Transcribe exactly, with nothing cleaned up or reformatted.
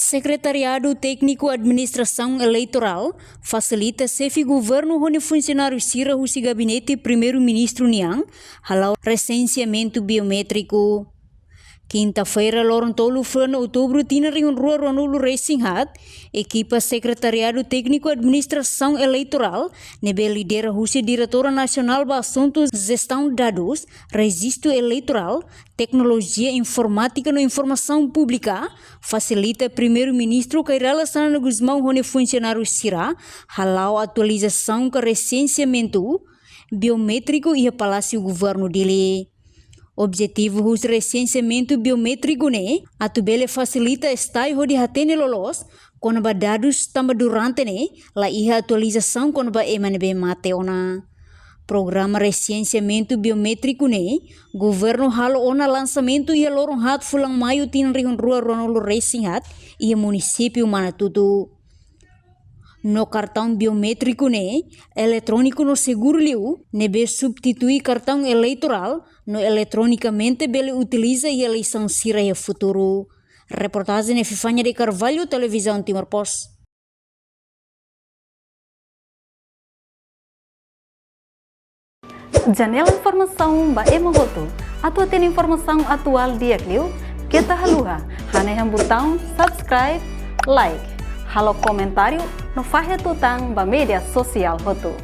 Sekretariadu Tékniku Administrasaun Eleitorál fasilita xefe governu ho nia funsionáriu sira husi gabinete Primeiru-Ministru nian hala'o resenseamentu biométriku. Kinta-feira, loron tolu fulan Outubru, tinan rihun rua ruanulu resin haat, ekipa Sekretariadu Tékniku Administrasaun Eleitorál, ne'ebé lidera husi Diretora Nasionál ba Asuntu Jestaun Dadus, Rejistu Eleitorál, Teknolojia Informátika no Informasaun Públika, fasilita Primeiru-Ministru Kay Rala Xanana Gusmão ho nia funsionáriu sira hala'o atualizasaun ka resenseamentu biométriku iha Palásiu Governu Dili. Objetivu husi resenseamentu biométriku ne'e atu bele fasilita STAE hodi hatene loloos kona-ba dadus tanba durante ne'e la iha atualizasaun kona-ba ema ne'ebé mate ona. Programa resenseamentu biométriku ne'e governu halo ona lansamentu iha loron haat fulan Maiu tinan rihun rua ruanulu resin haat iha munisípiu Manatuto. No kartaun biométriku ne'e eletróniku no seguru liu, ne'ebé substitui kartaun eleitorál no eletronikamente bele utiliza iha eleisaun sira iha futuru. Reportajen Epifania de Carvalho, Televizaun Timor Post. Janela informasaun ba ema hotu. Atu hatene informasaun atuál di'ak liu, keta haluha hanehan butaun subscribe, like, halo komentáriu no fahe tutan ba média sosiál hotu.